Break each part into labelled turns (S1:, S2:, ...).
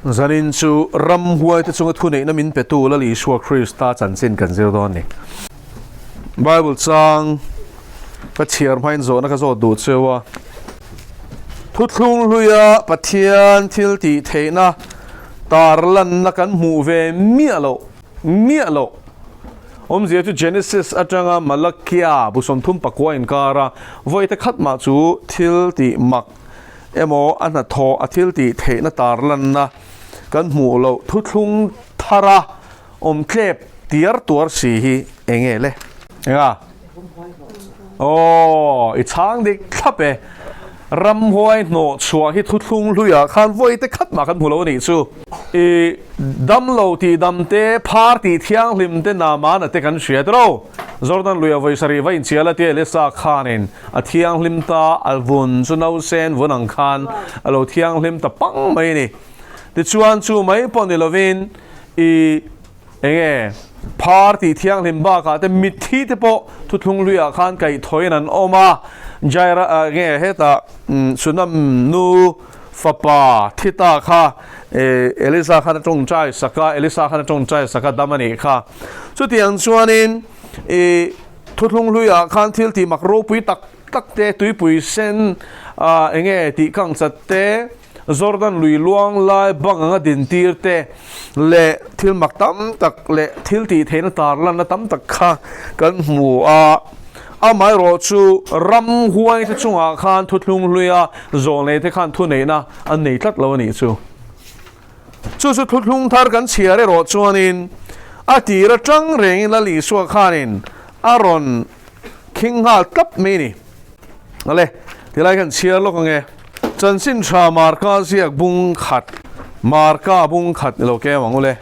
S1: Zanin chu ramhuaite chunga thuneihna min petu Lal Isua Krista chanchin kan zir dawn a ni. Bible chang ka chhiar hmain zawhna ka zawt duh cheu a. Thuthlung hluia Pathian thil tih theihna tarlanna kan hmuh ve miah loh miah loh. Awmzia chu Genesis atanga Malakia bu 34 inkara vawite khat mah chu thil tih mak emaw a hnathawh a thil tih theihna tarlanna kan hmuh loh thuthlung thara awm tlep tiar tuar si hi eng nge le? Enga? Aw, i chhang dik thlap e. Ramhuai hnawh chhuah hi thuthlung hluiah khan vawi te khat mah kan hmu lo a nih chu. I damlo tih dam te, phar tih thianghlim te Naamana te kan hria tiro. Jordan luia vawi sarih va inchial a tia Elisa khanin a thianghlim ta, a vun chu nausen vun ang khan a lo thianghlim ta pang mai a ni. Tichuan chu mai pawh ni lovin i Eng nge? Phar tih thianghlim bakah te mitthi te pawh thuthlung hluiah khan kaihthawhin an awm a. Jaira eng nge hetah Sunam nu fapa thi ta kha Elisa khan a tawngtai sak a, Elisa khan a tawngtai sak a dam a nih kha. Chutiang chuanin i thuthlung hluiah khan thil tih mak ropui tak tak te, tuipui sen eng nge tih kang chat te, Jordan lui luang lai bang anga dintir te leh thil mak tam tak leh thil tih theihna tarlanna tam tak kha kan hmu a. Amaherawh chu ramhuai te chungah khan thuthlung hluia zawlnei te khan thuneihna an nei tlat lo a nih chu. Chu chu thuthlung thar kan chhiar erawh chuanin a tir atang rengin Lal Isua khanin a rawn khing nghal tlap mai a ni. Ale, tilai kan chhiar lawk ange. Chanchin tha Marka ziak bung khat, Marka bung khat ni lo kem ang ule.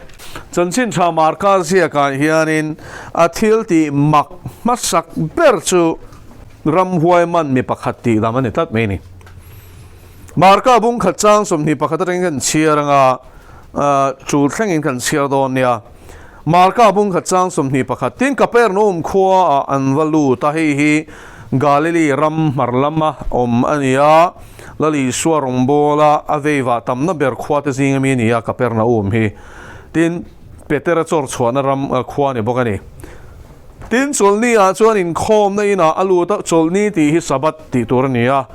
S1: Chanchin tha Marka ziakah hianin a thil tih mak hmasak ber chu ramhuai man mi pakhat tih dam a ni tlat mai a ni. Marka bung khat chang 21 atangin kan chhiar anga tul thlengin kan chhiar dawn nia. Marka bung khat chang 21 tin Kapernaum khuaah an va lut a, hei hi Galili ram hmar lama awm a ni a, Lal Isua rawngbawla a veivah tamna ber khuate zinga mi a ni a, Kapernaum hi. Tin, Petera chawr chhuahna ram khua a ni bawk a ni. Tin, chawlhni ah chuan inkhawmna inah a lut a, chawlhni tih hi Sabbath tih tur a ni a,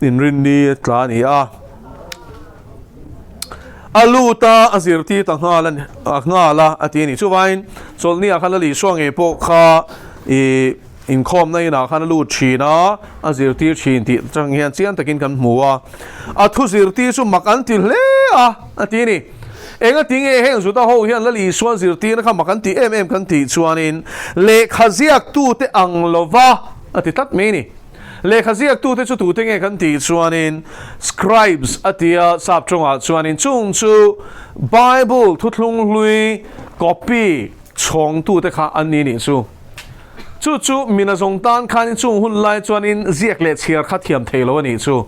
S1: inrinni tla a ni a. A lut a, a zirtir ta nghal a ni, a nghal a, a ti a ni. Chuvain chawlhni ah khan Lal Isua ngei pawh kha ih inkhawmna inah khan a lut thin a, a zirtir thin tih atang hian chiang takin kan hmu a. A thu zirtir chu mak an ti hle a, a ti a ni. Engati nge heng Juda ho hian Lal Isua zirtirna kha mak an ti em em kan tih chuanin lehkha ziaktute ang lova a ti tlat mai a ni. Lehkha ziaktute chu tute nge kan tih chuanin scribes a tia sap tawngah chuanin chung chu Bible thuthlung hlui copy chhawngtute kha an ni nih chu. Chu chu mina zawng tan khanin chung hun lai chuanin ziak leh chhiar kha thiam thei lo a nih chu.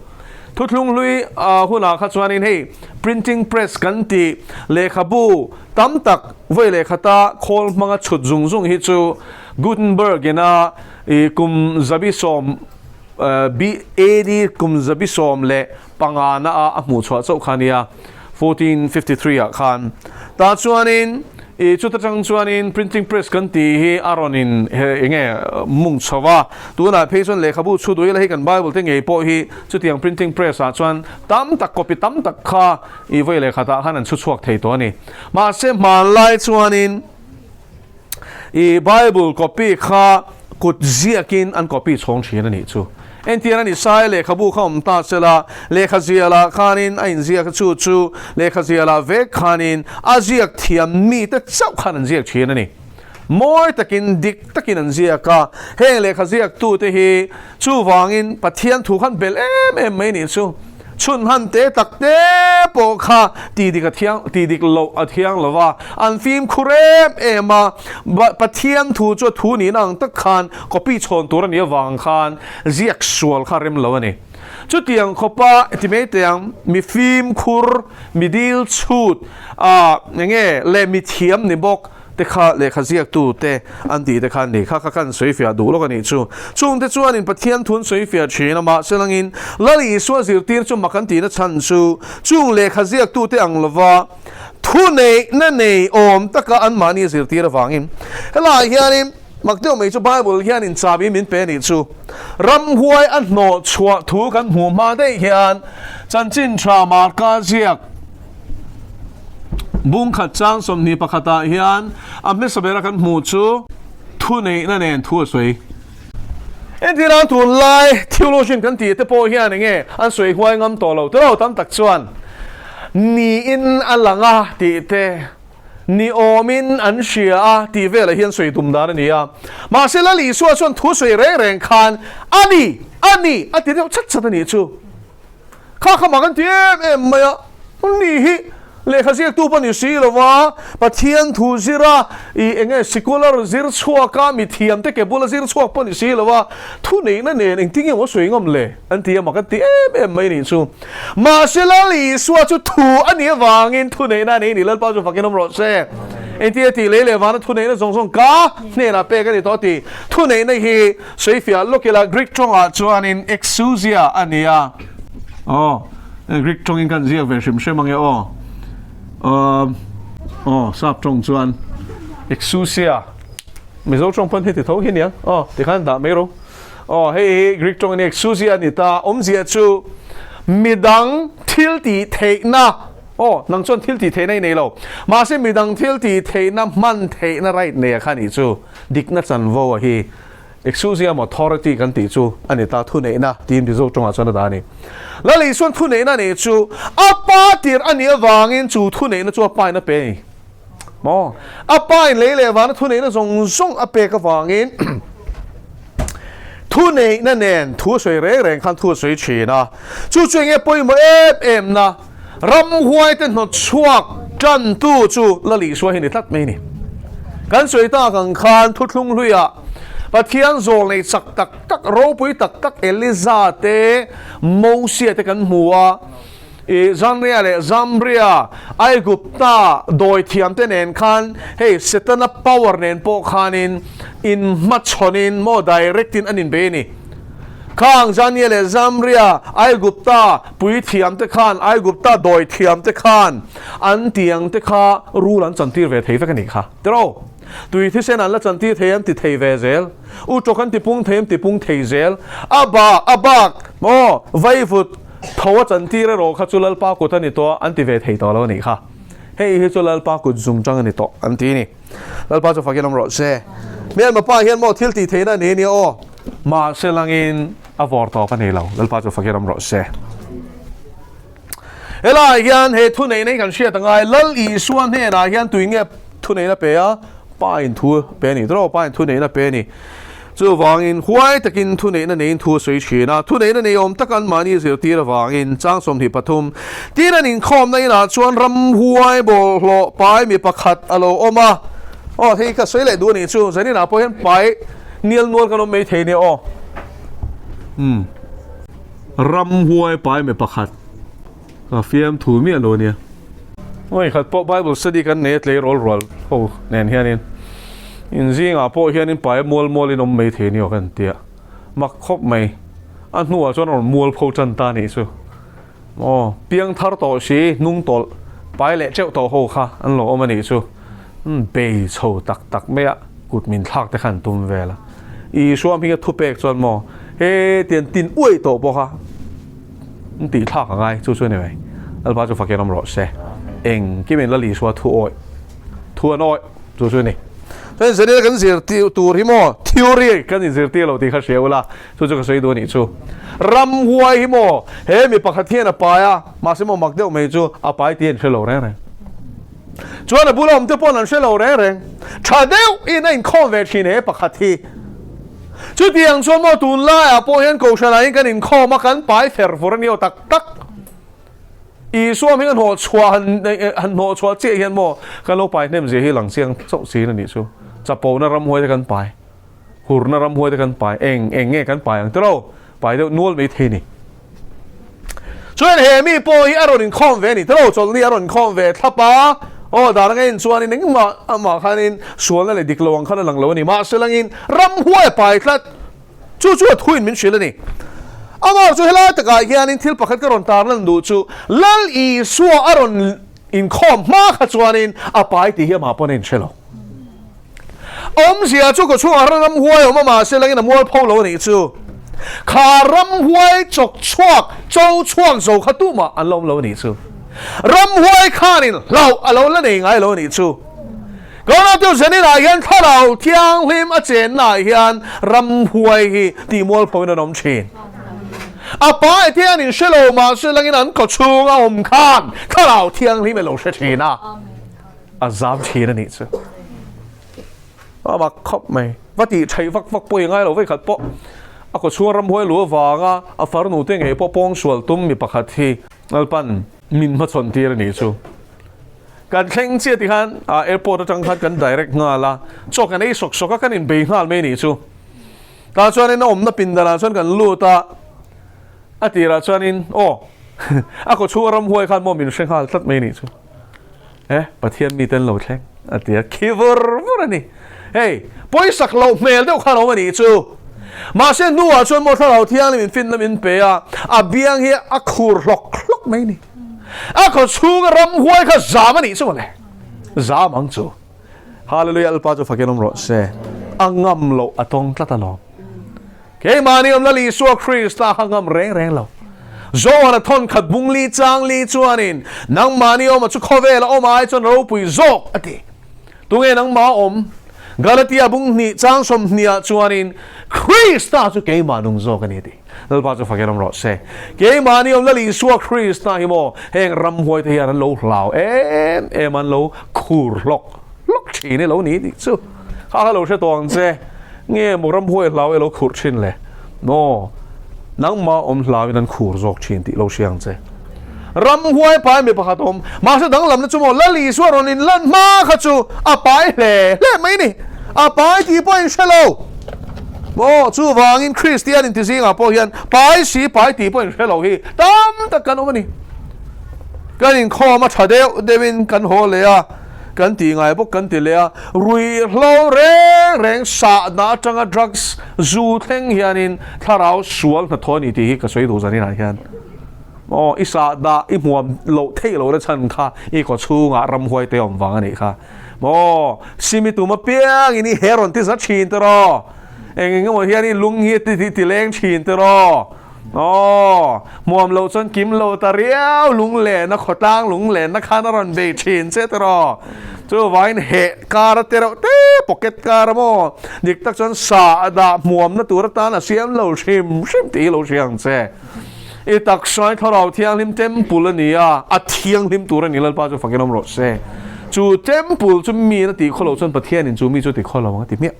S1: Thuthlung hlui hunah kha chuanin hei printing press kan tih lehkhabu tam tak vawi lehkhata khawl hmanga chhut zung zung hi chu Gutenberg ina I kum 110 AD kum 115 na a a hmuh chhuah chauh kha nia 1453 ah khan tah chuanin i chuta tang chuanin printing press kan tih hi a rawn in he enge mung chho a tunah phei chuan lehkhabu chhu duh ila hi kan bible te ngei pawh hi chutiang printing press ah chuan tam tak copy tam tak kha i vawi lehkhatah khan an chhu chhuak thei tawh a ni mahse hmanlai chuanin I Bible copy kha kut ziakin an copy chhawng thin a nih chu. Entir a ni sai lehkhabu kha awm ta sela, lehkha zialah khanin a inziak a chu chu lehkha zialah vek khanin a ziak thiam mite chauh khan an ziak thin a ni. Mawi takin dik takin an ziak a, heng lehkha ziaktute hi chuvangin Pathian thu khan belh em em mai a nih chu. Chhun han te tak te pawh kha ti dik a thiang, ti dik loh a thiang lo va, an fimkhur em em a, Pathian thu chu a thu nihna ang tak khan copy chhawn tur a nih avang khan ziak sual kha rem lo a ni. Chutiang khawpa ti mai teh ang, mi fimkhur, mi dil chhut, ah eng nge leh mi thiam ni bawk. te kha lehkha ziaktu te an tih te kha an ni. Kha kha kan sawifiah duh lawk a nih chu. Chungte chuanin Pathian thu an sawifiah thin a, mahse langin Lal Isua zirtir chu mak an tihna chhan chu chung lehkha ziaktu te ang lova thuneihna nei awm taka anmahni zirtir avangin helaiah hianin Mak deuh mai chu Bible hianin chabi min pe nih chu. Ramhuai a hnawh chhuah thu kan hmuh hma daih hian chanchin tha Marka ziak bungkhat chang 21 ah hian a hmasa bera kan hmuh chu thuneihna nen thu a sawi. Entirang tunlai theologian kan tih te pawh hian enge an sawi huai ngam tawh lo tilo tam tak chuan niin a lang a tih te Ni awmin an hria a tih velah hian sawi tum dan a ni a. Mahse Lal Isua chuan thu sawi reng reng khan a ni, a ni a ti deuh chat chat a nih chu. Kha kha mak an ti em em mai a, ni hi lehkha ziaktu pawh ni si lo va, Pathian thu zira i eng nge secular zir chhuak a, mi thiam te ke bula zir chhuak pawh ni si lo va, thu neihna nen engtin nge maw sawi ngam le an ti a, mak an ti em em mai a nih chu. Mahse Lal Isua chu thu a nih avangin thuneihna a nei a ni. Lalpa chu fakin awm rawh se. Engtin a tih lei leh vana thuneihna zawng zawng ka hnenah pek a ni tawh a ti. Thuneihna hi sawifiah lawk ila Greek tawngah chuanin exousia a ni a. Aw, Greek tawngin kan ziak ve hrim hrim ange aw. Aw, sap tawng chuan exousia. Mizo tawng pawn heti tho hi nia. Aw, tikhan dah mai ro. Aw, hei hi Greek tawng a ni, exousia a ni ta. Awmzia chu midang thil tih theihna, aw, nang chuan thil tih theihna i nei lo, mahse midang thil tih theihna hman theihna right nei a kha nih chu dikna chanvo a hi exousia emaw authority kan tih chu a ni ta, thuneihna tiin Mizo tawngah chuan a dah a ni. Lal Isuan thuneihna a neih chu a pa tir a nih avangin chu thuneihna chu a pa in a pe a ni. Maw? A pa in lei leh vana thuneihna zawng zawng a pek avangin thuneihna nen thu a sawi reng reng khan thu a sawi thin a. Chu chu enge pawimawh em em na ramhuai te hnawt chhuak tantu chu Lal Isua hi ni tlat mai a ni. Kan sawi tak ang khan thuthlung hluiah Pathian zawl nei chak tak tak ropui tak tak Eliza te Mosia te kan hmu a. I Zanria leh Zambria, Aigupta dawithiamte nen khan hei Setana power nen pawh khanin inhmachhawnin maw direct in an inbei a ni. Khang Zania leh Zambria, Aigupta puithiamte khan, Aigupta dawithiamte khan an tiangte kha rul an chantir ve thei vek a nih kha. Tiraw? Tui thisen an la chantir thei an ti thei ve zel. U tawk an tipung thei an tipung thei zel. A ba, a bak maw vaivut Tho a chantir erawh kha chu Lalpa kut a ni tawh a, an ti ve thei tawh lo a nih kha. Hei hi chu Lalpa kut zung chang a ni tawh, an ti a ni. Lalpa chu fakin awm rawh se. Hmelma pa hian maw thil tih theihna a ni a nia aw. Mahse langin a vawr tawp a ni lo. Lalpa chu fakin awm rawh se. Helaiah hian he thuneihna hi kan hriat a ngai. Lal Isua hnenah hian tui nge thuneihna pe a? Pa in thu pe a ni. Tawh Pa in thuneihna pe a ni. Chuvangin, huai takin thuneihna neiin thu a sawi thin a, thuneihna nei awm taka anmahni zirtir avangin chang 23 tin an inkhawmna inah chuan ramhuai bawlhhlawh pai mi pakhat a lo awm a. Aw, hei ka sawi leh duh a nih chu, zaninah pawh hian pai nial nual kan awm mai thei nia aw. Umm. Ramhuai pai mi pakhat. Ka fiam thu miah lo ania. Vawi khat pawh Bible study kan nei a tleirawl rual ho nen hianin in zingah pawh hianin pai mual mualin awm mai thei aniaw kan tia mak khawp mai. A hnuah chuan a rawn mual pho tan ta anih chu. Aw piang thar tawh si hnung tawlh pai leh teuh tawh ho kha an lo awm anih chu. Bei chho tak tak mai a kut min thlak te kha an tum vel a. Isua hminga thupek chuan maw he tian tin uaih tawh bawk a. An tih thlak a ngai chu chu a ni mai. Lalpa chu fakin awm rawh se. Engkim in Lal Isua thu awih thu an awih chu chu a ni. Chuan Zanina kan zirtir tur hi maw theory kan inzirtir lo tih kha hria ula chu chu ka sawi duh a nih chu. Ramhuai hi maw he mi pakhat hian a pai a mahse maw mak deuh mai chu a pai tih an hre lo reng reng. Chuan a bula awm te paw'n an hre lo reng reng. Tha deuh in a inkhawm ve thin he pakhat hi. Chutiang chuan maw tunlaiah pawh hian Kohhranah hian kan inkhawm a, kan pai fer fur a ni aw tak tak. Isua hming a hnawh chhuah han han hnawh chhuah chiah hian maw kan lo pai hnem zia hi lang chiang chauh siin a nih chu. Chapona ramhuai te kan pai, hurna ramhuai te kan pai, eng eng nge kan pai ang tilo, pai deuh nual mai thei ni. Chuan he mi pawh hi a rawn inkhawm ve a ni tilo, chawlhni a rawn inkhawm ve thlap a, Aw, dan anga en chuanin engmah amah khanin sualna leh dik lo ang khan a lang lo a ni. Mahse langin ramhuai a pai tlat. Chu chu a thuin min hrilh a ni. Amah chu helai takah hianin thil pakhat ka rawn tarlan duh chu Lal Isua a rawn inkhawm hma kha chuanin a pai tih hi amah pawn a inhre lo. Awmzia chu ka chhungah ran ramhuai awm a mahse langin a mual pho lo a nih chu. Kha ramhuai chawk chhuak, cho chhuak zo kha tumah an la awm lo a nih chu. Ramhuai khanin hlauh a lo la nei ngai lo a nih chu. Kawnateu Zaninah hian thlarau thianghlim a chennaah hian ramhuai hi tih mualphoin an awm thin. A pa ete an inhre lo mahse langin an kawchhung a awm khan thlarau thianghlim a lo hre thin a, a zam thin a nih chu. A mak khawp mai. Va tih theih vak vak pawh i ngai lo vekhat pawh a kawchhung ramhuai lu avanga a farnu te ngei pawh pawngsual tum mi pakhat hi Lalpan min hmachhawn tir a nih chu. Kan thleng chiah ti khan airport atang khan kan direct nghal a, chaw kan ei sawk sawk a, kan inbei nghal mai a nih chu. Tah chuanin a awmna pindan ah chuan kan lut a, a tirah chuanin aw a kaw chhunga ramhuai khan maw min hre nghal tlat mai a nih chu. E Pathian mite an lo thleng a ti a, khi vur vur a ni. Hei pawisak loh hmel deuh khan a awm a nih chu. Mahse hnuah chuan maw thlarau thianghlim in finna min pe a, a biang hi a khur hlawk hlawk mai a ni. A khaw chhunga ramhuai kha zam a nih chu mawle. Zam ang chu. Hallelujah Lalpa chu fakin awm rawh se. A ngam loh a tawng tlat alawm. Keimahni awm Lal Isua Krista kha ngam reng reng lo. Zohana thawn khat bung li chang li chuanin nangmahni awma chu khawvela awm ai chuan ropui zawk a ti. Tunge nangmah awm? Galatia bung hnih chang sawmhniah chuanin Krista chu keimah nung zawk a ni a ti. Lalpa chu fakin awm rawh se. Keimahni awm Lal Isua Krista hi maw heng ramhuai te hian an lo hlau em em an lo khur hlawk hlawk thin i lo ni tih chu kha kha lo hre tawh ang che. Nge maw ramhuai hlau i lo khurh thin le? Maw nangmah awm hlauin an khur zawk thin tih lo hria ang che. Ramhuai pai mi pakhat awm, mahse danglamna chu maw Lal Isua rawn inlan hma kha chu a pai hle hle mai ni. A pai tih pawh in hre lo. Maw chuvangin Kristian inti zingah pawh hian pai si pai tih pawh in hre lo hi tam tak kan awm a ni. Kan inkhawm a tha deuh deuhin kan haw leh a, kan tih ngai bawk kan ti leh a, ruihhlo reng reng sahna atanga drugs zu thleng hianin thlarau sual hnathawh a ni tih hi ka sawi duh zaninah hian. Aw, i sahdah i hmuam loh theih loh na chhan kha i kaw chhungah ramhuai te awm vang a nih kha. Maw, simi tum apiangin i he rawn ti za thin te raw. Eng eng emaw hian i lung hi ti ti leng thin te raw. Aw, hmuam loh chuan kim lo ta riau lunglenna khawtlang lunglenna khan a rawn bei thin che te raw. Chuvangin heh kar a te reuh te pocket kar a maw. Dik tak chuan sahdah hmuamna tur atan a siam lo hrim hrim tih hi lo hria ang che. I taksa i Thlarau Thianghlim temple a ni a, a thianghlim tur a ni Lalpa chu fakin awm rawh se. Chu temple chu miin a tih khaw loh chuan Pathianin chu mi chu a ti khaw lo ang a ti hmiah.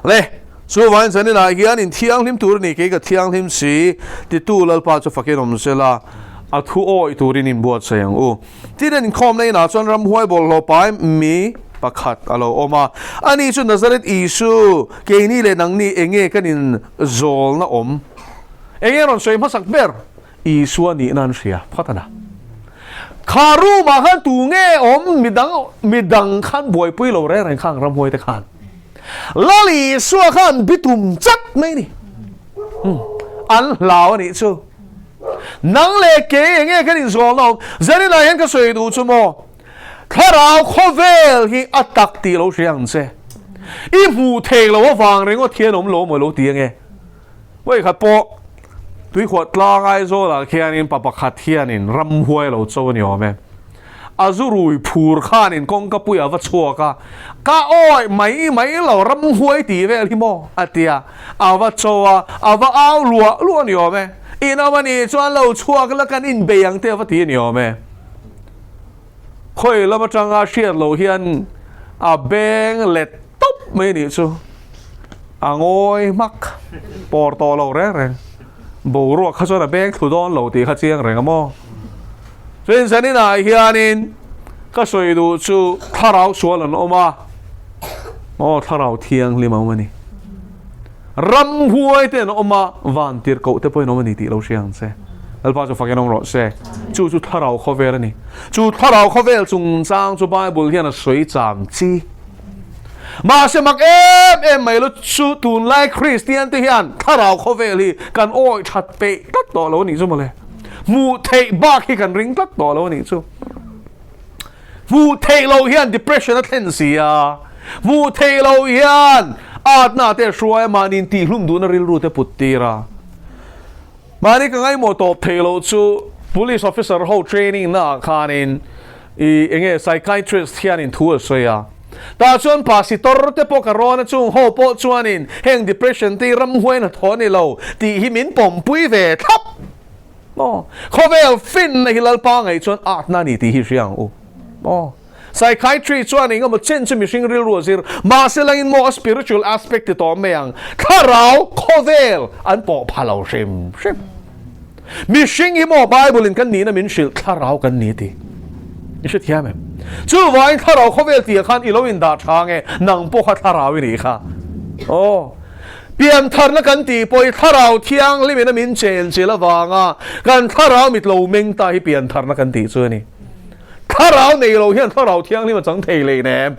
S1: Le, chuvangin zaninah hian in thianghlim tur a ni, kei ka thianghlim si, titu Lalpa chu fakin awm se la, a thu awih turin inbuatsaih ang u. Tin, an inkhawmna inah chuan ramhuai bawlhhlawh pai mi pakhat a lo awm a. Ani chu Nazareth Isu, keini leh nangni enge kan inzawlna awm? Enge rawn sawi hmasak ber? Isua nihna an hria phawt a na. Kha room ah khan tu nge awm? Midang midang khan buaipui lo reng reng khang ramhuai te khan. Lal Isua khan bitum chat mai ni. An hlau a nih chu. Nang leh kei enge kan inzawlna awm? Zaninah hian ka sawi duh chu maw? Thlarau khawvel hi a tak tih lo hria ang che. I hmuh theih loh avang ringawt hian awm lo maw lo ti ange. Vawikhat pawh Tuikhuah tlang Aizawlah khianin pa pakhat hianin ramhuai lo cho a ni awm e. A zu rui phur khanin kawngka puiah a va chhuak a, Ka awih mai mai lo ramhuai tih vel hi maw? a ti a, a va cho a, a va au luah luah a ni awm e. In awm a nih chuan lo chhuak la kan inbei ang te a va ti a ni awm e. Khawi lam atanga hriat loh hian a beng let tawp mai a nih chu. A ngawi hmak pawr tawh lo reng reng. Boruak kha chuan a beng thlu dawn lo tih kha chiang reng a maw. Chuan zaninah hianin ka sawi duh chu thlarau sual an awm a, aw thlarau thianghlim a awm a ni. Ramhuai te an awm a, van tirhkoh te pawhin awm a ni tih lo hria ang che. Lalpa chu fakin awm rawh se. Chu chu thlarau khawvel a ni. Chu thlarau khawvel chungchang chu Bible hian a sawi cham chi. Mahse mak em em mai lo chu tunlai Kristian te hian thlarau khawvel hi kan awih that peih tlat tawh lo a nih chu mawle. Hmuh theih bak hi kan ring tlat tawh lo a nih chu. Hmuh theih loh hian depression a thlen si a, hmuh theih loh hian atna te a hruai a, mahni intihhlum duhna rilru te put tir a. Mahni ka ngaimawh tawp theih loh chu police officer ho training na ah khanin i enge psychiatrist hianin thu a sawi a. Tah chuan pasitor te pawh ka rawn a chung ho pawh chuanin heng depression te hi ramhuai hnathawh a ni lo tih hi min pawmpui ve thlap. Maw? Khawvel finna hi Lalpa ngaih chuan atna a ni tih hi hria ang u. Maw? Psychiatry chuan eng emaw chen chu mihring rilru a zir, mahse langin maw a spiritual aspect ti tawh mai ang, thlarau khawvel an pawh pha lo hrim hrim. Mihring hi maw Bible in kan nihna min hrilh thlarau kan ni ti. I hrethiam em? Chuvangin thlarau khawvel tih ah khan i lo indah tha nge nang pawh kha thlarau i nih kha. Aw. Piantharna kan tih pawh hi thlarau thianghlimin a min chenchilh avanga kan thlarau mit lo meng ta hi piantharna kan tih chu a ni. Thlarau nei lo hian thlarau thianghlim a chang thei leh nem.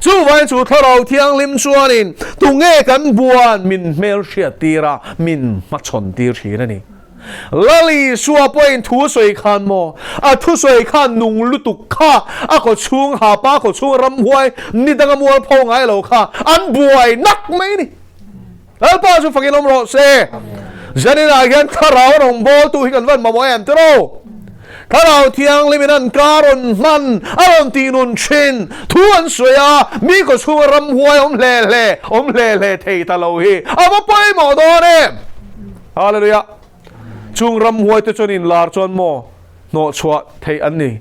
S1: Chuvangin chu thlarau thianghlim chuanin tunge kan buan min hmelhriat tir a, min hmachhawn tir thin a ni. Lal Isua pawhin thu sawi khan maw? A thusawi khan nung lutuk kha a kawchhung hapa kawchhung ramhuai ni danga mualpho ngai lo kha an buai nak mai a ni. Lalpa chu fakin awm rawh se. Zaninah hian thlarau rawngbawltu hi kan van mamawh em tiraw? Thlarau thianghlimin an ka rawn hman, a rawn tih nun thin, thu an sawi a, mi kawchhunga ramhuai awm hle hle, awm hle hle thei ta lo hi a va pawimawh dawn em? Hallelujah! Chung ramhuai te chuan inlar chuan maw hnawhchhuah theih an ni.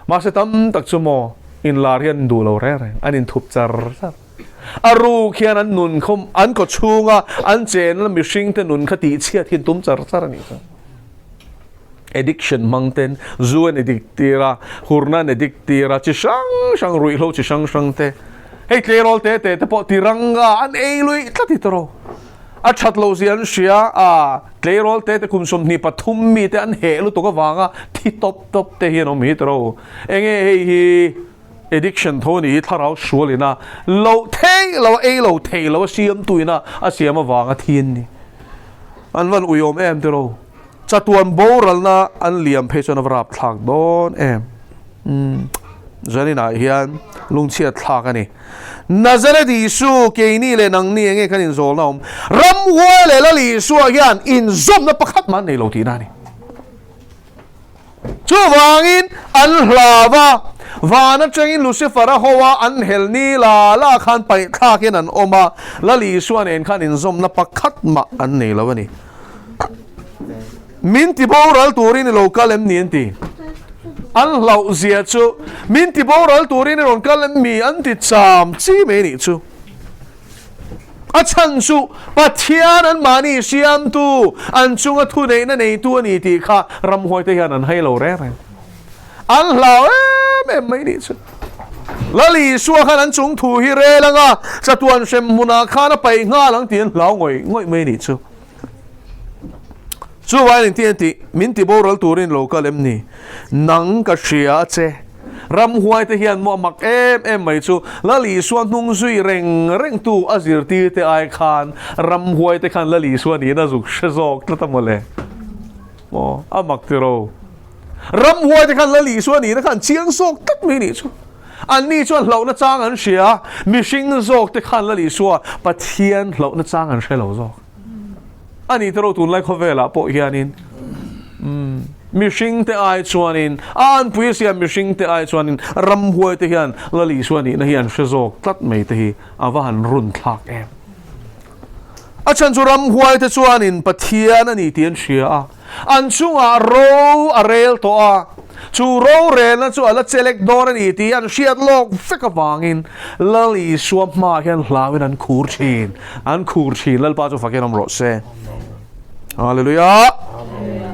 S1: Mahse tam tak chu maw inlar hi an duh lo reng reng, an inthup char char. A ruk hian an nun khaw an kaw chhunga an chenna mihring te nun kha tihchhiat hi an tum char char a nih chu. Addiction hmang ten zu an addict tir a, hurna an addict tir a, chi hrang hrang ruihhlo chi hrang hrang te. Hei tleirawl te te te pawh tiranga an ei luih tlat hi tawrh. A that loh zia an hria a, tleirawl te te kum 23 mi te an heh lutuk avanga thi tawp tawp te hi an awm hi tawrh. Enge hei hi addiction tho a ni hi thlarau sual ina loh theih lo a ei lo thei lo a siamtu ina a siam avanga thi an ni. An van uiawm em tiraw. Chatuan boralna an liam phei chuan a va rapthlak dawn em. Umm Zaninah hian lungchhiat thlak a ni. Nazareth Isu keini leh nangni enge kan inzawlna awm? Ramhuai leh Lal Isua hian inzawmna pakhat mah an nei lo tihna a ni. Chuvangin an hlau a, van atangin Lucifer-a ho a an hel ni la la khan paih thlakin an awm a, Lal Isua nen khan inzawmna pakhat mah an nei lo a ni. Min ti boral turin i lo kal em ni an ti. An hlauh zia chu min ti boral turin i rawn kal em mi an ti cham chi mai nih chu. A chhan chu Pathian an mahni siamtu, an chunga thuneihna neitu a ni tih kha ramhuaite hian an hai lo reng reng. An hlau em em mai nih chu. Lal Isua khan an chung thu hi rel anga chatuan hrem hmunah khan a paih nghal ang tih an hlau ngawih ngawih mai nih chu. Chuvain engtin a tih? Min ti boral turin lo kal em ni? Nang ka hria a che. Ramhuaite hian maw a mak em em mai chu Lal Isua hnung zui reng reng tu a zirtir te ai khan ramhuaite khan Lal Isua niin a zuk hre zawk tlat a mawle. Maw a mak tiro. Ramhuaite khan Lal Isua nihna khan chiang zawk tlat mai nih chu. Anni chuan hlauhna chang an hria, mihring zawk te khan Lal Isua Pathian hlauhna chang an hre lo zawk. A ni tiro tunlai khawvelah pawh hianin mihring te ai chuanin a anpui a siam mihring te ai chuanin ramhuai te hian Lal Isua nihna hi an hre zawk tlat mai te hi a va han run thlak em. A chhan chu ramhuai te chuanin Pathian a ni tih an hria a, an chungah ro a rel tawh a, chu rorelna chu a la chelek dawn a ni tih an hriat lawk vek avangin Lal Isua hmaah hian hlauin an khur thin, an khur thin. Lalpa chu fakin awm rawh se. Hallelujah!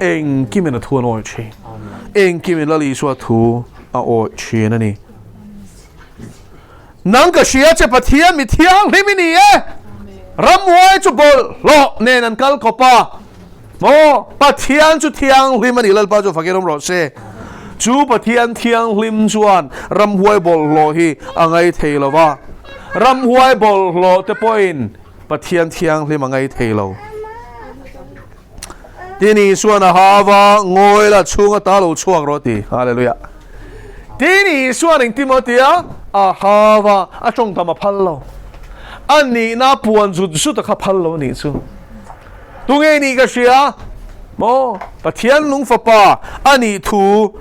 S1: Engkimin a thu an awih thin. Engkimin Lal Isua thu a awih thin a ni. Nang ka hria che Pathian mi thianghlim i ni e. Ramhuai chu bawlhhlawh nen an kal kawp a. Maw? Pathian chu thianghlim a ni, Lalpa chu fakin awm rawh se. Chu Pathian thianghlim chuan ramhuai bawlhhlawh hi a ngai thei lo va, ramhuai bawlhhlawh te pawhin Pathian thianghlim a ngai thei lo. Tin Isuan a ha va, Ngawi la, chhung ata lo chhuak rawh ti. Hallelujah. Tin Isuan engtin maw a ti a? A ha va, a tawngtam a phal lo. A nihna puan zut zut a kha phal lo a nih chu. Tunge nih ka hria? Maw? Pathian lung fapa a nih thu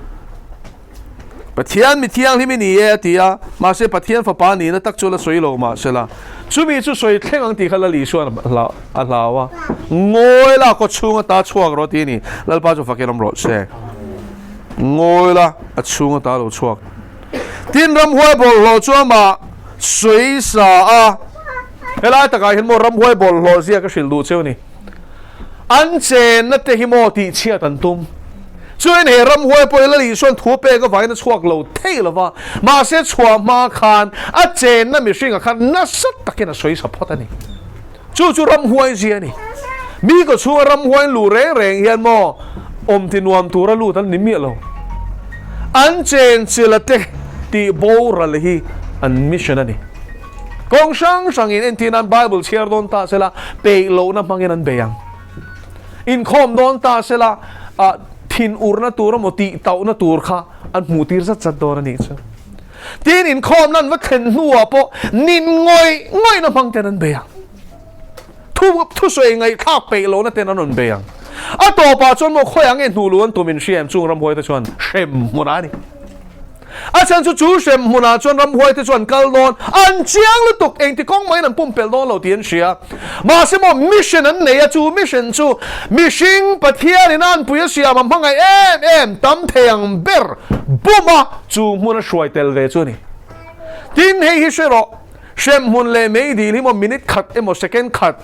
S1: Pathian mi thianghlim i ni e a ti a, mahse Pathian fapa nihna tak chu la sawi lo mahsela chumi chu sawi thleng ang tih kha Lal Isuan a hlau a, Ngawi la kaw chhung ata chhuak rawh ti a ni. Lalpa chu fakin awm rawh se. Ngawi la a chhung ata lo chhuak. Tin ramhuai bawlhhlawh chu amah sawi sa a, helai takah hian maw ramhuai bawlhhlawh zia ka hrilh duh cheu a ni. An chenna te hi maw tihchhiat an tum. Chuan he ramhuai pawh hi Lal Isuan thu pek avangin a chhuak lo thei lo va, mahse chhuah hma khan a chenna mihringah khan nasa takin a sawi sa phawt a ni. Chu chu ramhuai zia a ni. Mi kaw chhunga ramhuai luh reng reng hian maw awm ti nuam tura lut an ni miah lo. An chenchilh a te tih boral hi an mission a ni. Kawng hrang hrangin entir nan Bible chhiar dawn ta sela peih lohna hmangin an bei ang. Inkhawm dawn ta sela ah thin urna tur emaw tih tauhna tur kha an hmuh tir zat zat dawn a nih chu. Tin inkhawmna an va thlen hnuah pawh nin ngawih ngawihna hmang ten an bei ang. Thu thusawi ngaihthlak peih lohna ten an rawn bei ang. A tawpah chuan maw khawi ang nge hnuh luh an tum in hria em chung ramhuai te chuan hrem hmunah a ni. A chhan chu chu hrem hmunah chuan ramhuai te chuan kal dawn an chiang lutuk engti kawng maiin an pumpelh dawn lo tih an hria. Mahse maw mission an nei a chu mission chu mihring Pathian in a anpui a siam a hmangaih em em tam thei ang ber bum a chu hmun a hruai tel ve chu a ni. Tin hei hi hre rawh hrem hmun leh mei dil hi maw minute khat emaw second khat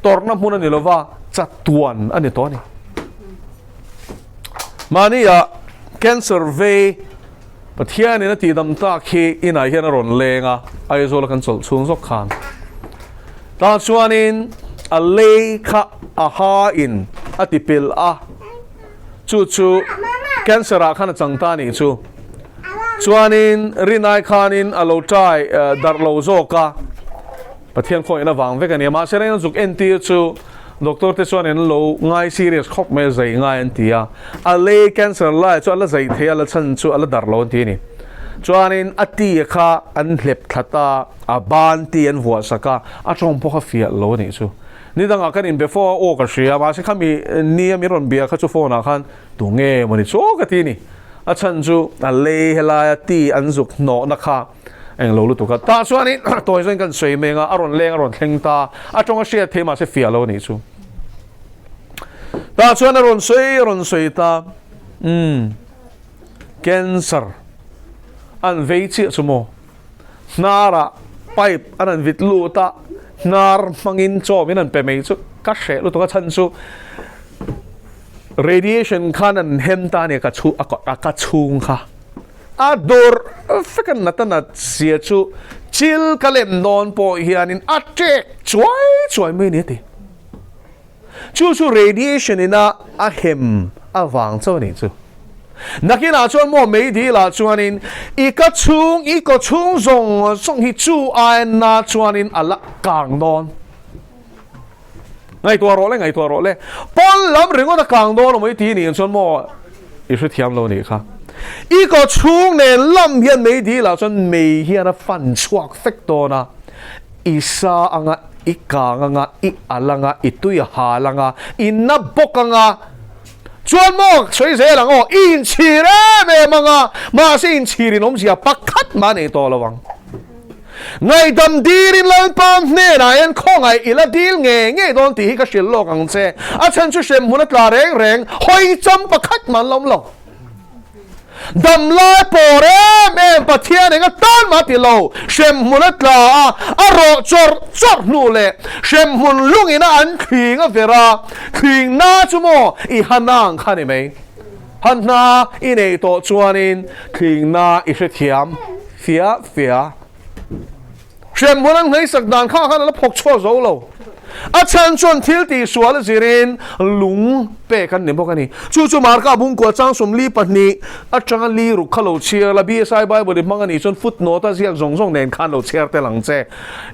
S1: tawrhna hmun a ni lova chatuan a ni tawh a ni. Mahnia cancer vei Pathianin a tihdam tak hi inah hian a rawn leng a, Aizawl a kan chawlh chhung zawk khan. Tah chuanin a lei kha a ha in a ti pilh a, chu chu cancer ah khan a chang ta anih chu. Chuanin rinai khanin a lo try darh lo zawk a. Pathian khaw in avang vek a nia, mahse reng zuk entir chu doctor te chuan in lo ngai serious khawp mai a zai ngai an ti a, a lei cancer lai chu a la zai thei a la chhan chu a la darh lo an ti a ni. Chuanin a ti kha an hlep thlat a, a ban ti an vuah sak a, a tawng pawh kha fiah lo a nih chu. Ni dangah kan inbe fo a, aw ka hria, mahse khami nia min rawn bia kha chu phone ah khan tunge maw ni chu aw ka ti a ni. A chhan chu a lei helaia ti an zuk hnawhna kha Eng lo lutuk a. Tah chuanin tawi zawin kan sawi meng a, a rawn leng a rawn thleng ta. A tawng a hriat thei mahse fiah lo a nih chu. Tah chuan a rawn sawi a rawn sawi ta. Umm cancer an vei chiah chu maw. Hnarah pipe an han vit lut a, hnar hmangin chaw min han pe mai chu ka hreh lutuk a chhan chu radiation khan an hem ta a ni ka chhu a ka chhung kha. A dawr vek a nat a nat zia chu chil ka lem dawn pawh hianin a ṭek chuai chuai mai a ni a ti. Chu chu radiation ina a hem avang chauh a nih chu. Nakinah chuan maw meidil ah chuanin i ka chhung i kaw chhung zawng zawng hi chu aina chuanin a la kang dawn. Ngaihtuah rawh le, ngaihtuah rawh le. Pawn lam ringawt a kang dawn awm i ti nih chuan maw i hrethiam lo nih kha. I kaw chhung nen lam hian mei dil ah chuan mei hian a fan chhuak fek dawn a, i sa anga, i kang anga, i al anga, i tui a hal anga, i na bawk anga, chuan maw sawi zel ang aw, i inchhir em em anga, mahse inchhir in awmzia pakhat mah nei tawh lo ang. Ngaihdam dilin Lalpa hnenah hian khawngaih i la dil ngei ngei dawn tih hi ka hrilh lawk ang che. A chhan chu hremhmun a tla reng reng, hawi cham pakhat mah an la awm lo. Dam lai pawr em em Pathian eng atan mah ti lo, hremhmun a tla a, a rawh chawrh chawrh hnu leh hremhmun lungin a an thling a ver a, thling na chu maw i han ang kha ni mai. Han hna i neih tawh chuanin thlingna i hrethiam fiah fiah. Hremhmun an ngheisak dan kha khan a la phawk chhuak zo lo. A chhan chuan thil tihsual a zirin lung pek an ni bawk a ni. Chu chu Marka bungkua chang 42 atanga li ruk kha lo chhiar la, BSI Bible i hmang a nih chuan footnote a ziak zawng zawng nen khan lo chhiar tel ang che.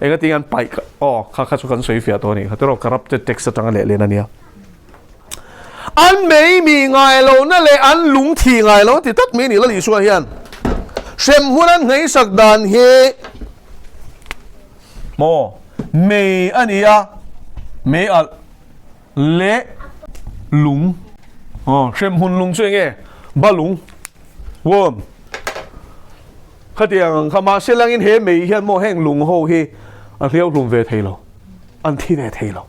S1: Engatinge an paih kha, aw kha kha chu kan sawi fiah tawh a nih kha tiraw, corrupted text atanga lehlen a nia. An mei mi ngai lohna leh an lung thi ngai lo ti tlat mai a nih Lal Isua hian hremhmun an hmeisak dan hi maw mei a ni a, mei alh leh lung aw hremhmun lung chu eng nge balung worm khatiang ang kha mahse langin he mei hian maw heng lung ho hi a hliau hlum ve thei lo an thi ve thei lo.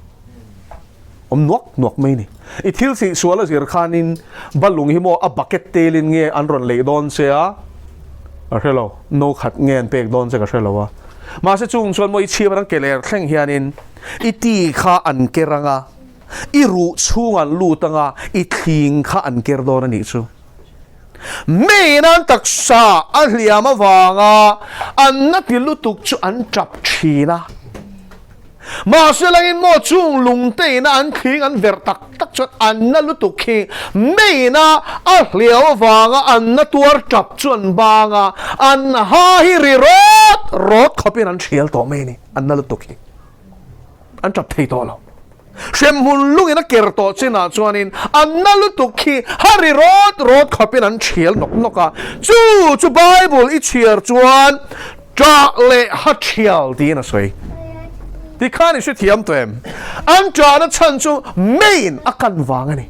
S1: Awm nuak nuak mai ni. I thil sih sual a zir khanin balung hi maw a bucket telin nge an rawn leih dawn che a? Ka hre lo. No khat nge an pek dawn che ka hre lo a. Mahse chung chuan maw i chhip atang ke ler thleng hianin i ti kha an ker anga, i ruh chhung an lut anga, i thling kha an ker dawn a nih chu. Main an taksa a hliam avanga an na ti lutuk chu an tap thin a. Mahse langin maw chung lungte ina an thling an verh tak tak chuan an na lutuk khi main a a hliau avanga an na tuar tap chu an bang a, an ha hi ri rawt rawt khawpin an thial tawh mai a ni, an na lutuk hi an tap thei tawh lo. Hremhmun lungin a ker tawh chinah chuanin an na lutuk khi ha ri rawt rawt khawpin an thial nawk nawk a, chu chu Bible i chhiar chuan Ṭah leh ha ṭhial tiin a sawi. Tikhan i hrethiam tawh em? An ṭahna chhan chu main a kan vang a ni.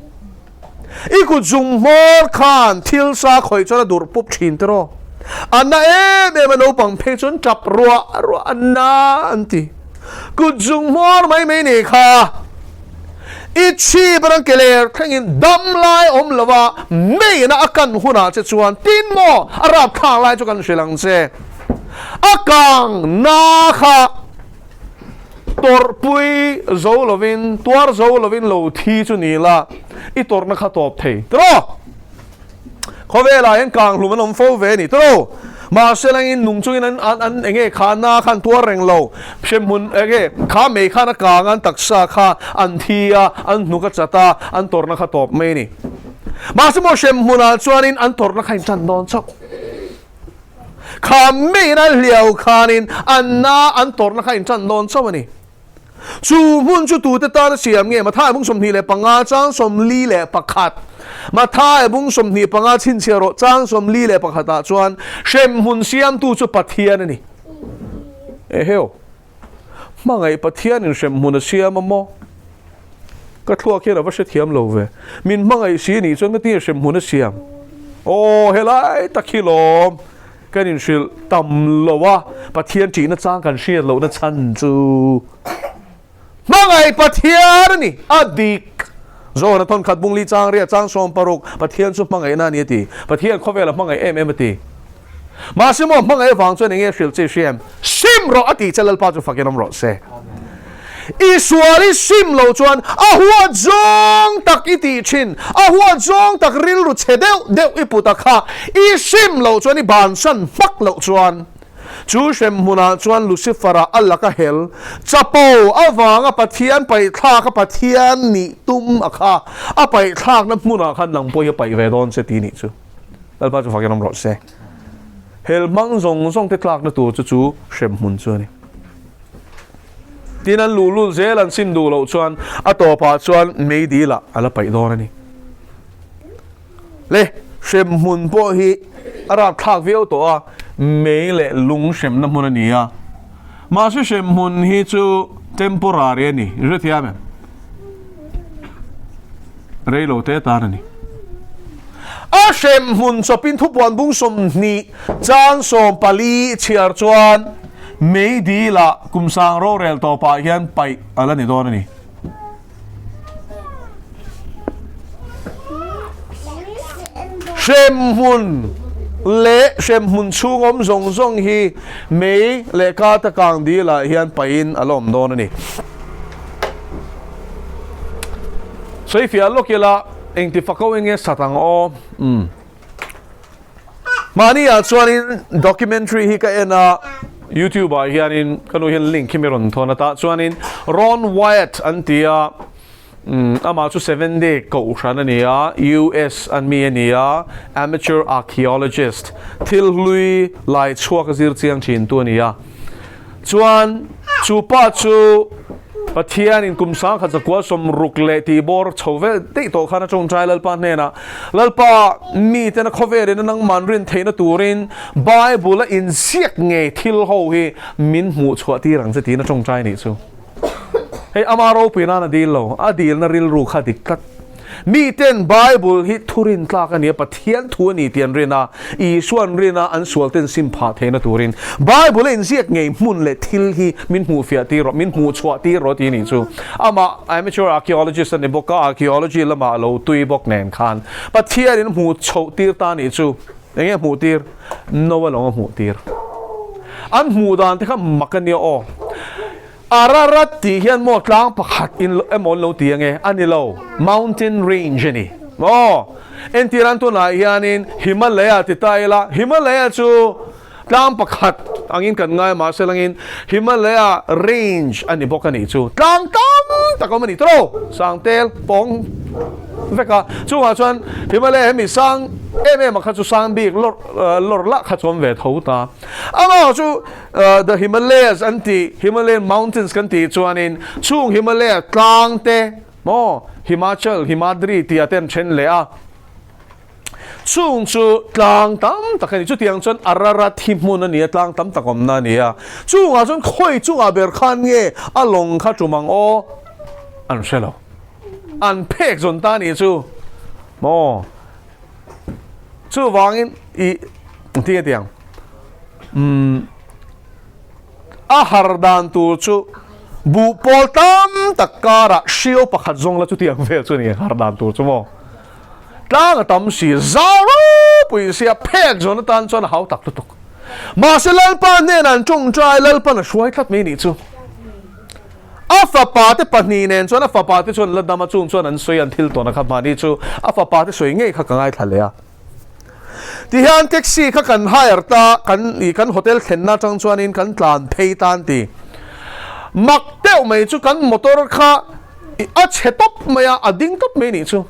S1: I kut zung hmawr khan thil sa khawih chuan a durh pup ṭhin tiraw? A na em em a naupang phei chuan ṭap ruah ruah a na an ti. Kut zung hmawr mai mai nei kha i chhip atang ke ler thlengin dam lai awm lo a, main a kan hunah che chuan tin maw a rapthlak lai chu kan hrilh ang che. A kang na kha tawrhpui zo lovin, tuar zo lovin lo thi chu ni la, i tawrhna kha tawp thei tiraw? Khawvelah hian kang hlum an awm fo ve a ni tiraw? Mahse langin nung chungin an an an enge kha na khan tuar reng lo, hremhmun enge kha mei khan a kang a, an taksa kha an thi a, an hnuk a chat a, an tawrhna kha tawp mai a ni. Mahse maw hremhmunah chuanin an tawrhna kha intan dawn chauh. Kha meiin a hliau khanin an na an tawrhna kha intan dawn chauh a ni. Chu hmun chu tute tan a siam nge? Mathai bung 25 chang 41 Mathai bung 25 chhinchhiah rawh chang 41 ah chuan hremhmun siamtu chu Pathian a ni. Eheu! Hmangaih Pathianin hremhmun a siam a maw? Ka thluak hian a va hrethiam lo ve. Min hmangaih si nih chuan ka tinge hremhmun a siam? Aw, helai tak hi lawm kan inhrilh tam lo a, Pathian ṭihna chang kan hriat lohna chhan chu hmangaih Pathian a ni, a dik. Johana thawnkhat bungli chang riat chang 60, Pathian chu hmangaihna a ni a ti. Pathian khawvela hmangaih em em a ti. Mahse maw hmangaih avang chuan enge hrilh che hria em? Sim rawh a tih che Lalpa chu fakin awm rawh se. I sual i sim lo chuan a huat zawng tak i tih thin, a huat zawng tak rilru chhe deuh deuh i put a kha i sim lo chuan i bansan hmak loh chuan chu hrem hmunah chuan Lucifer-a a laka hel chapo avanga Pathian paihthlak a Pathian nih tum a kha a paihthlakna hmunah khan nang pawh hi a paih ve dawn che tih nih chu. Lalpa chu fakin awm rawh se. Hel hmang zawng zawng te tlakna tur chu chu hremhmun chu a ni. Tin an luhlul zel an sim duh loh chuan a tawpah chuan meidilah a la paih dawn a ni. Le hremhmun pawh hi a rapthlak viau tawh a, mei leh lung hremna hmun a ni a. Mahse hremhmun hi chu temporary a ni, i hrethiam em? Rei lo te tan a ni. A hremhmun chawpin thupuan bung 20 chang 14 chhiar chuan meidil-ah kum sang rorel tawpah hian paih a la ni dawn a ni. Hremhmun leh hremhmun chhung awm zawng zawng hi mei leh kata kang dilah hian paihin a la awm dawn a ni. Sawifiah lawk ila engti fako eng nge sat ang aw? Umm. Mahni ah chuanin documentary hi ka en a. YouTube ah hianin ka nu hian link hi mi rawn thawn a tah chuanin Ron Wyatt an ti a amah chu Seven Day Kohhran a ni a, US an mi a ni a, amateur archaeologist thil hlui lai chhuak a zir chiang thin tu a ni a. Chuan chu pa chu Pathianin kum sangkhat zakua sawmruk leh tih bawr chho vel daih tawh khan a tawngtai Lalpa hnenah, Lalpa, miten a khawvelin a nangman rin theihna turin Bible a inziak ngei thil ho hi min hmuh chhuah tir ang che tiin a tawngtai nih chu. Hei ama ropui nan a dil lo, a dilna rilru kha dik tlat. Miten Bible hi thurin tlak a ni a, Pathian thu a ni tih an rin a, Isua an rin a, an sual ten sim phah theihna turin Bible a inziak ngei hmun leh thil hi min hmuhfiah tir rawh, min hmuhchhuah tir rawh tih a nih chu. Amah amateur archaeologist a ni bawk a, archaeology lamah a lo tui bawk nen khan Pathianin a hmuh chhoh tir ta a nih chu. Enge a hmuh tir? Noa lawng a hmuh tir. An hmuh dan te kha mak a nia aw. Ararat tih hian maw tlang pakhat in emaw an lo ti ange? A ni lo, mountain range a ni maw? Entir an tunah hianin Himalaya ti ta ila, Himalaya chu tlang pakhat angin kan ngai mahse langin Himalaya range a ni bawk a nih chu. Tlang tam tak awm a ni tawh Sangtel pawng vek a, chungah chuan Himalaya hemi sang em em a kha chu sang bik lawr lawr lah kha chu awm ve tho ta. Amah chu The Himalayas an tih, Himalayan Mountains kan tih chuanin chung Himalaya tlang te maw Himachal, Himadri tih ah te an then leh a. Chung chu tlang tam tak a ni. Chutiang chuan Ararat hi hmun a ni a, tlang tam tak awmna a ni a. Chungah chuan khawi chungah ber khan nge a lawng kha tum ang aw? An hre lo. An phek zawn ta a nih chu maw? Chuvangin i tinge tiang umm a har dan tur chu buh pawl tam tak karah hriau pakhat zawng la chutiang vel chu a ni har dan tur chu maw. Tlang a tam si zau ropui sia phek zawn atan chuan a hau tak lutuk. Mahse Lalpa hnenah an tawngtai Lalpan a hruai tlat mai nih chu. A fapa te pahnih nen chuan a fapa te chuan la dam a, chung chuan an sawi an thil tawn a kha mahni chu a fapa te sawi ngei kha ka ngaithla leh a. Tihian taxi kha kan hire ta, kan ih kan hotel thlenna atang chuanin kan tlan phei ta an ti. Mak deuh mai chu kan motor kha ih a chhe tawp mai a, a ding tawp mai nih chu.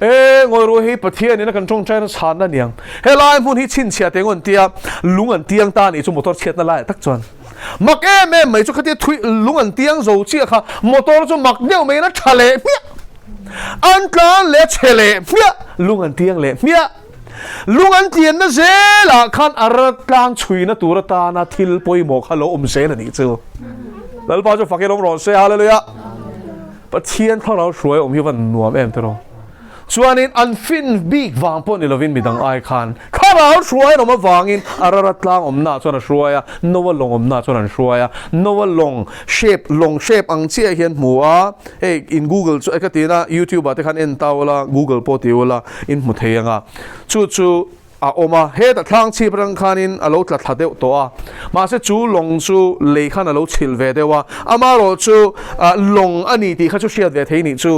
S1: E ngawi ruh hei Pathianin a kan tawngtaina chhanna aniang. Helai hmun hi chhinchhiah teh ngawn tia lung an tiang ta anih chu motor chhiatna laiah tak chuan. Mak em em mai chu khatia thui lung an tiang zo chiah kha motor chu mak deuh maiin a tha leh hmiah. An tlan leh a chhe leh hmiah, lung an tiang leh hmiah. Lung an tlianna zelah khan a rat tlang chhuina tur atana thil pawimawh kha lo awm zel anih chu. Lalpa chu fakin awm rawh se, Hallelujah. Pathian thlarau hruai awm hi van nuam em tiraw? Chuanin an fin bik vang pawh ni lovin midang ai khan thlarau hruai an awm avangin Ararat tlang awmnaah chuan a hruai a, Noa lawng awmnaah chuan an hruai a. Noa lawng shape, lawng shape ang chiah hian hmu a, hei in google chu ka tina youtube ah te khan en ta ula, google pawh ti ula in hmu thei ang a. Chu chu a awm a, hetah thlang chhip atang khanin a lo tla thla deuh tawh a, mahse chu lawng chu lei khan a lo chhilh ve deuh a, amaherawh chu lawng a ni tih kha chu hriat ve thei nih chu.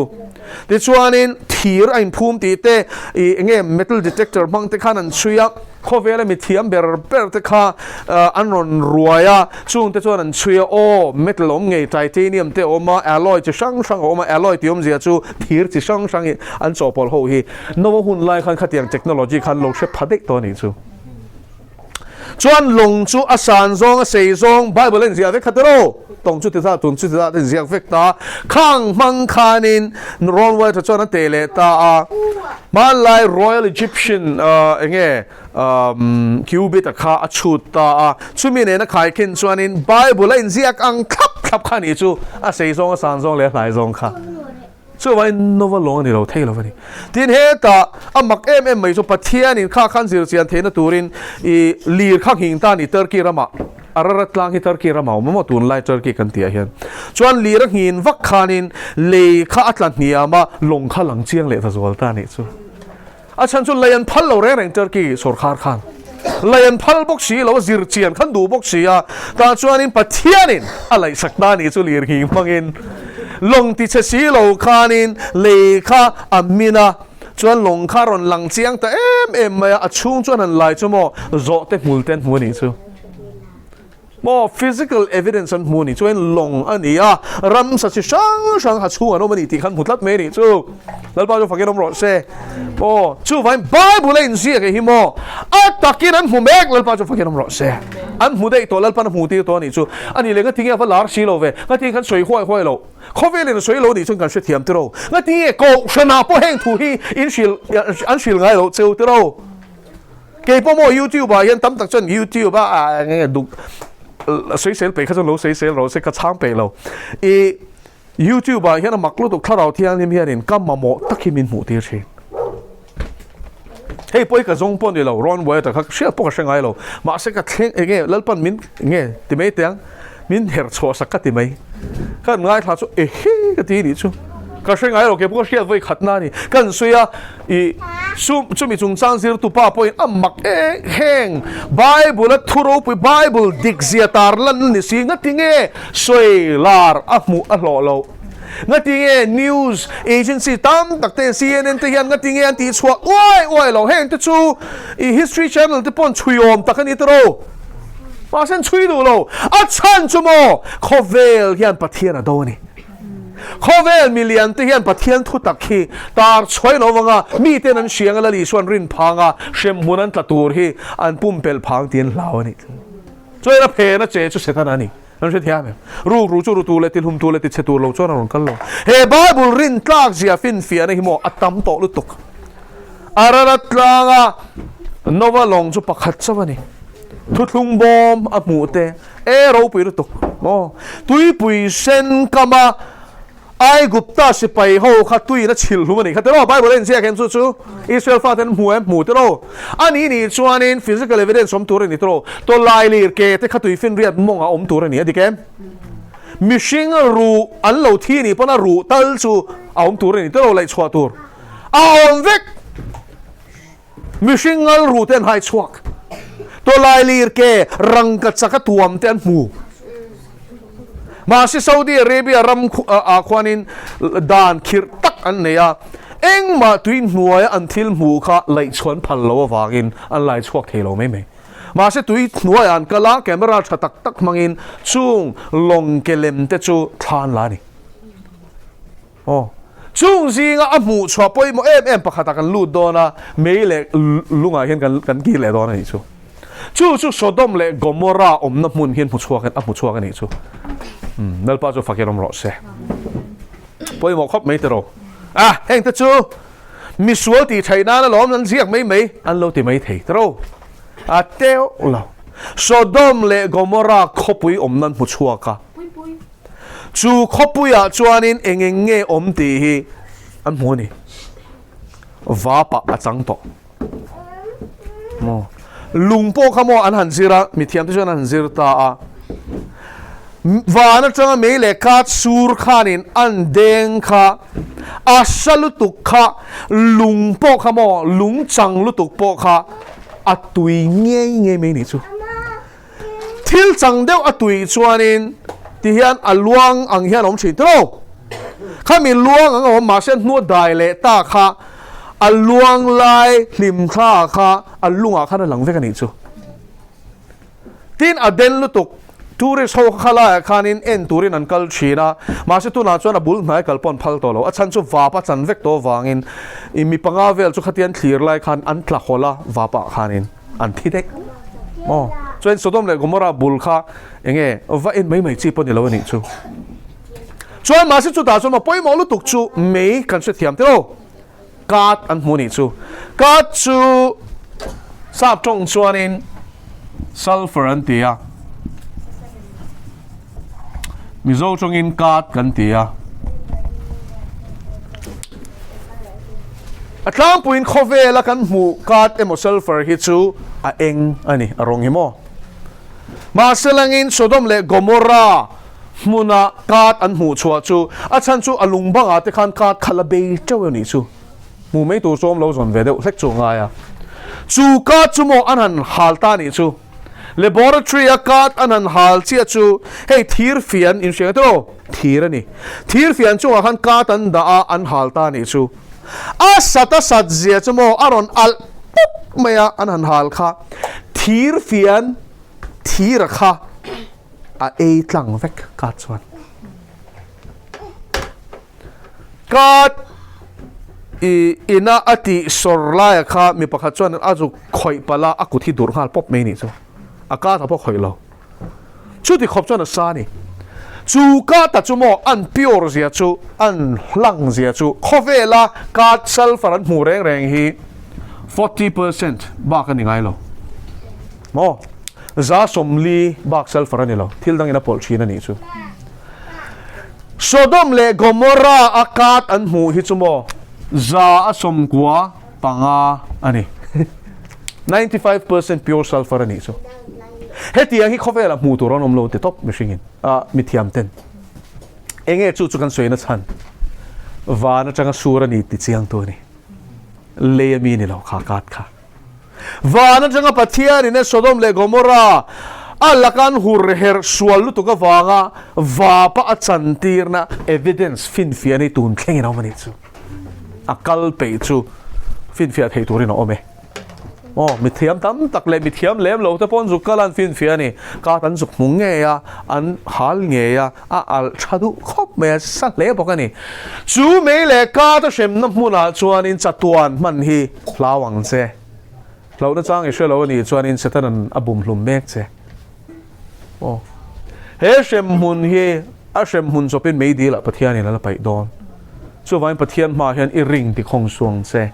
S1: Tichuanin thir a inphum tih te, ih enge metal detector hmang te khan an chhui a, khawvela mithiam ber ber te kha an rawn ruai a, chung te chuan an chhui a, aw metal awm ngei titanium te a awm a, alloy chi hrang hrang a awm a, alloy tih awmzia chu thir chi hrang hrang an chawhpawlh ho hi. Nova hun lai khan khatiang technology khan lo hre pha daih tawh a nih chu. Chuan lawng chu a san zawng a sei zawng Bible a inziah vek kha tiraw? Tawng chu ti zat tun chu ti zat a inziak vek ta. Khang hmang khanin Ron White-a chuan a teh leh ta a. Hmanlai Royal Egyptian enge cubit-a kha a chhut ta a. Chumi nena khaikhin chuanin Bible a inziak ang thlap thlap kha a nih chu. A sei zawng a san zawng leh a hnai zawng kha. Chuvangin Nova lawng a ni lo thei lo a ni. Tin hetah a mak em em mai chu Pathianin kha khan zir chian theihna turin i lir kha nghing ta a ni Turkey ramah. Ararat tlang hi Turkey ramah a awm a maw tunlai Turkey kan tih ah hian. Chuan lir a nghin vak khanin lei kha a tla hniam a lawng kha lang chiang leh ta zual ta a nih chu. A chhan chu lei an phal lo reng reng Turkey sawrkhar khan lei an phal bawk si lo a zir chian khan duh bawk si a, tah chuanin Pathianin a laihsak ta nih chu lirnghing hmangin lawng ti chhe si lo khanin lei kha a min a, chuan lawng kha a rawn lang chiang ta em em mai a, a chhung chuan han lai chu maw zawhte hmul te an hmu a nih chu. Maw physical evidence an hmu a nih chuan lawng a ni a, ramsa chi hrang hrang ha chhung an awm a ni tih khan hmu tlat mai a nih chu. Lalpa chu fakin awm rawh se. Aw, chuvangin Bible a inziak hi maw a takin an hmu mek Lalpa chu fakin awm rawh se. An hmu daih tawh Lalpan a hmu tir tawh a nih chu. A nih leh ngatinge a va lar si lo ve, ngatinge kan sawi huai huai lo. Khawvelin a sawi lo nih chuan kan hrethiam tiro. Ngatinge Kohhranah pawh heng thu hi in hrilh an hrilh ngai loh cheu tiro. Kei pawh maw YouTube ah hian tam tak chuan YouTube a ah nge duk sawisel peih kha chuan lo sawisel rawh se ka chhang peih lo. I YouTube ah hian a mak lutuk thlarau thianghlim hianin ka mamawh tak hi min hmuh tir thin. Hei pawh hi ka zawng pawh ni lo Ron Wyatt kha hriat pawh ka hre ngai lo. Mahse ka thleng enge Lalpan min nge ti mai teh ang min herh chhuah sak ka ti mai. Ka han ngaithla chu ehe ka ti nih chu. Ka hre ngai lo kei pawh ka hriat vawi khatna a ni. Ka han sawi a ih chu chumi chungchang zirtu pa pawhin a mak e heng Bible a thu ropui Bible dik zia tar lan a ni si ngati nge sawi lar a hmuh a hlawh loh. Ngati nge news agency tam tak te CNN te hian ngati nge an tih chhuah uai uai loh heng te chu ih history channel te pawh an chhui awm tak a ni tawh. Mahse an chhui duh lo. A chhan chu maw? Khawvel hian Pathian a do a ni. Khawvel milian te hian Pathian thu tak hi tar chhuai lo vanga miten an hriang a Lal Isua an rin phang a, hremhmun an tla tur hi an pumpelh phang tih an hlau a ni. Chuan a phen a che chu Setana a ni. An hrethiam em? Rukru chu rutu leh tihlumtu leh tichhe tur lo chuan a rawn kal lo. He Bible rin tlak zia finfiahna hi maw a tam tawh lutuk. Ararat tlanga Nova lawng chu pakhat chauh a ni. Thuthlung bawm a hmuh te e ropui lutuk maw? Tuipui sen kama Aigupta sipai ho kha tuiin a chhilh hlum a nih kha tiraw? Bible a inziak em chu chu? Israel fate an hmu em? Hmu tiraw? A nih nih chuanin physical evidence awm tur a ni tiraw? Tawlai lir ke te kha tuifinriat mawngah awm tur a ni a dik em? Mihring ruh an lo thi nih pawn a ruh tal chu a awm tur a ni tiraw? Laihchhuah tur a awm vek! Mihring ngal ru te an hai chhuak. Tawlai lir ke rangka chak a tuam te an hmu. Mahse Saudi Arabia ram ah khuanin dan khirh tak an nei a, engmah tui hnuaia an thil hmuh kha laihchhuah an phal lo avangin an lai chhuak thei lo mai mai. Mahse tui hnuaiah an kal a, camera tha tak tak hmangin chung lawng ke lem te chu thla an la a ni. Aw. Chung zinga a hmuh chhuah pawimawh em em pakhatah kan lut dawn a, mei leh lungah hian kan kan kir leh dawn a nih chu. Chu chu Sodom leh Gomorrah awmna hmun hian hmu chhuak a hmu chhuak a nih chu. Umm, Lalpa chu fakin awm rawh se. Pawimawh khawp mai tiraw. Ah, heng te chu misual tih theih nan alawm an ziak mai mai an lo ti mai thei tiraw. A teuh lo. Sodom leh Gomorrah khawpui awmna an hmu chhuak a. Chu khawpuiah chuanin eng eng nge awm tih hi an hmu a ni. Vapah a chang tawh. Maw? Lung pawh kha maw an han zir a, mithiamte chuan an han zir ta a. Van atanga mei leh kat sur khanin an deng kha, a sa lutuk kha, lung pawh kha maw, lung chang lutuk pawh kha a tui ngei ngei mai nih chu. Thil chang deuh a tui chuanin ti hian a luang ang hian a awm thin tiraw? Khami luang ang a awm mahse hnua dai leh ta kha a luang lai hlim thla kha a lungah khan a lang vek a nih chu. Tin a den lutuk tourist ho kha laiah khanin en turin an kal thin a, mahse tunah chuan a bul hnai kal pawh an phal tawh lo. A chhan chu vap a chan vek tawh avangin i mi panga vel chu khatian thlir lai khan an tla hawlh a vapah khanin. An thi daih maw? Chuan Sodom leh Gomorrah bul kha enge va en mai mai chi pawh ni lo a nih chu. Chuan mahse chutah chuan maw pawimawh lutuk chu mei kan hrethiam teh lo. Kat an hmu nih chu. Kat chu sap tawng chuanin sulphur an ti a. Mizo tawngin kat kan ti a. A tlangpuiin khawvela kan hmuh kat emaw sulphur hi chu a eng a ni, a rawng hi maw? Mahse langin Sodom leh Gomorrah hmuna kat an hmuh chhuah chu a chhan chu a lung bangah te khan kat kha la bei teuh a nih chu. Hmuh mai tur sawm lo zawn ve deuh hlek chu a ngai a. Chu kat chu maw an han hal ta a nih chu. Laboratory a kat an han hal chiah chu hei thir fian inhriat tiraw? Thir a ni. Thir fian chungah khan kat an dah a, an hal ta a nih chu. A sat a sat zia chu maw a rawn alh pup mai a an han hal kha. Thir fian thira kha. A ei tlang vek ka chuan. Ka i ina a tih sawr laia kha mi pakhat chuan a zuk khawih palh a, a kut hi durh nghal pawp mai nih chu. A ka ta pawh khawih lo. Chuti khawp chuan a sa a ni. Chu ka ta chu maw an pure zia chu, an hlang zia chu khawvela ka sulphur an hmuh reng reng hi 40% bak a ni ngai lo. Maw? 40% bak sulphur a ni lo. Thil dangin a pawlh thin a nih chu. Sodom leh Gomorrah a kat an hmuh hi chu maw 95% a ni. 95% pure sulphur a nih chu. Hetiang hi khawvelah hmuh tur an awm lo ti tawp mihringin ah mithiam ten. Enge chu chu kan sawi na chhan van atanga sur a ni ti chiang tu a ni. Lei a mi ni lo kha kat kha. Van atanga Pathianin e Sodom leh Gomorrah a laka an hur herh sual lutuk avanga vapa a chantirna evidence finfiah ni tun thlengin a awm a nih chu. A kal peih chu finfiah theih turin a awm e. Aw, mithiam tam tak leh mithiam lem lo te pawh an zuk kal a, an finfiah a ni. Kat an zuk hmu ngei a, an hal ngei a, a alh tha duh khawp mai a, sa hle bawk a ni. Chu mei leh kat a hremna hmunah chuanin chatuan hman hi hlau ang che. Hlauhna chang i hre lo a nih chuanin Satan-a'n a bum hlum mek che. Aw, he hremhmun hi a hremhmun chawpin meidilah Pathianin a la paih dawn. Chuvangin Pathian hmaah hian i ring ti khawng suang che.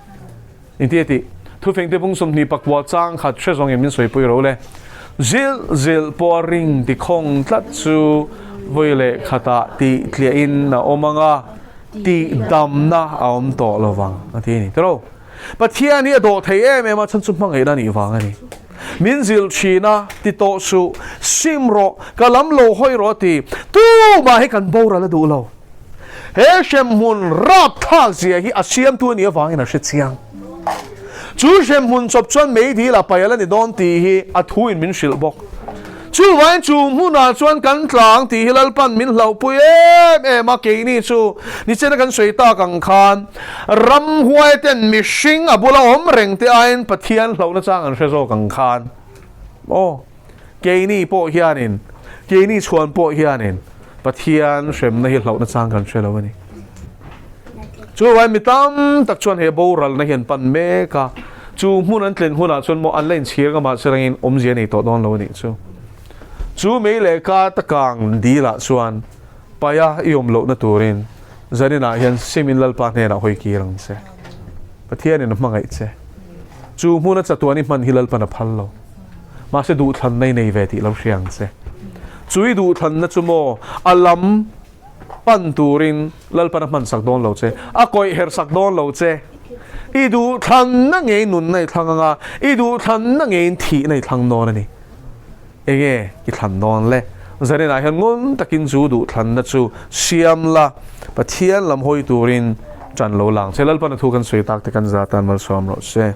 S1: Engti a tih? Thufengte bung 29 chang khat hre zawngin min sawipui ro le. Zilh zilh pawh a ring ti khawng tlat chu vawi leh khatah tih tliahin a awm ang a, tih damna a awm tawh lo vang a ti a ni. Tiraw? Pathian hi a dawh thei em em a, chhan chu hmangaihna a nih vang a ni. Min zilh thin a, ti tawh suh, sim rawh, ka lam lo hawi rawh a ti. Tumah hi kan boral a duh lo. He hremhmun rapthlak zia hi a siamtu a nih avangin a hre chiang. Chu hremhmun chawp chuan meidil a paih a la ni dawn tih hi a thuin min hrilh bawk. Chuvangin chu hmunah chuan kan tlang tih hi Lalpan min hlauhpui em em a, keini chu nichena kan sawi tak ang khan ramhuai ten mihring a bula awm reng te aiin Pathian hlauhna chang an hre zawk ang khan aw. Keini pawh hianin, keini chhuan pawh hianin Pathian hremna hi hlauhna chang kan hre lo a ni. Chuvangin mi tam tak chuan he boralna hi an pan mek a, chu hmun an tlen hunah chuan maw an la inchhir nga mahse rangin awmzia nei tawh dawn lo a nih chu. Chu mei leh ka takang dilah chuan paia i awm lohna turin zaninah hian simin Lalpa hnenah hawi kir ang che. Pathianin a hmangaih che. Chu hmuna chatuan i hman hi Lalpan a phal lo. Mahse duhthlanna i nei ve tih lo hria ang che. Chu i duhthlanna chu maw a lam pan turin Lalpan a hmansak dawn lo che, a kawih hersak dawn lo che. I duhthlanna ngeiin nunna i thlang anga, i duhthlanna ngeiin thihna i thlang dawn a ni. Enge i thlan dawn le? Zaninah hian ngun takin chu duhthlanna chu siam la, Pathian lam hawi turin ṭan lo lang che. Lalpan a thu kan sawi tak te kan za tan malsawm rawh se.